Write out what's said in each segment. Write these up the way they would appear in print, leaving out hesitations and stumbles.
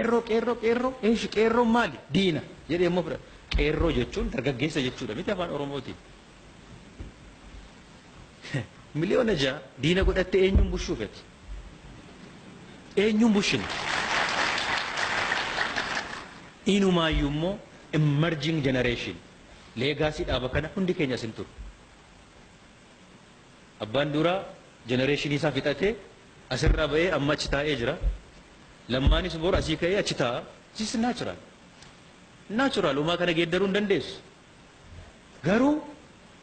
Qeerroo qeerroo qeerroo eeshi qeerroon maali? Diina jedhee immoo fudhata. Qeerroo jechuun dargaggeessa jechuudha miti afaan Oromootiin. 6 miliyoona diina godhattee eenyuun bushuu fedhi? Eenyuun bushina? Inumaayyuu immoo emerging generation legacy dhaaba kana hundi keenya asin turu. Abbaan duraa generationii isaa fixatee asirraa ba'ee amma achi taa'ee jira. Lammaanis bor asii ka'ee achi taa'a. This is natural. Natural uumaa kana geeddaruu hin dandeessu. Garuu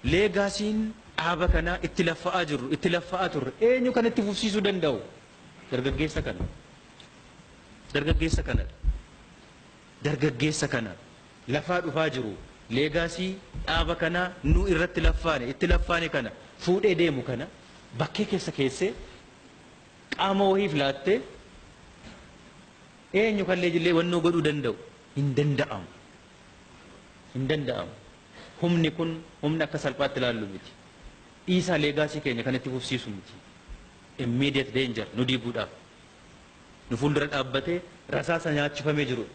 legacyn dhaaba kanaa itti laffa'aa jirru, itti laffa'aa turre, eenyu kan itti fufsiisuu danda'u? Dargaggeessa kana. Dargaggeessa kanadha. Dargaggeessa kana lafaa dhufaa jiru, legacy dhaaba kanaa nu irratti laffaane, itti laffaane kana fuudhee deemu kana bakkee keessa keessee qaama wahiif laattee eenyu kan leejillee wannoo godhuu danda'u? Hin danda'amu. Hin danda'amu. Humni kun humna akka salphaatti ilaallu miti. Dhiisaa, legacy keenya kan itti fufsiisu miti. Immediate danger nu diiguudhaaf. Nu fuuldura dhaabbatee rasaasa nyaachifamee jiru.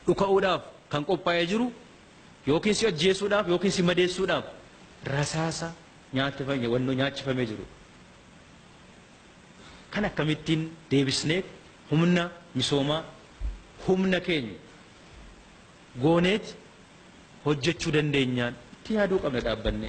Dhuka'uudhaaf kan qophaa'ee jiru, yookiin si ajjeesuudhaaf yookiin si madeessuudhaaf rasaasa nyaachifame, wannoo nyaachifamee jiru. Kan akkamittiin deebisnee humna misoomaa, humna keenya gooneet hojjechuu dandeenyaan itti yaaduu qabna dhaabbanne.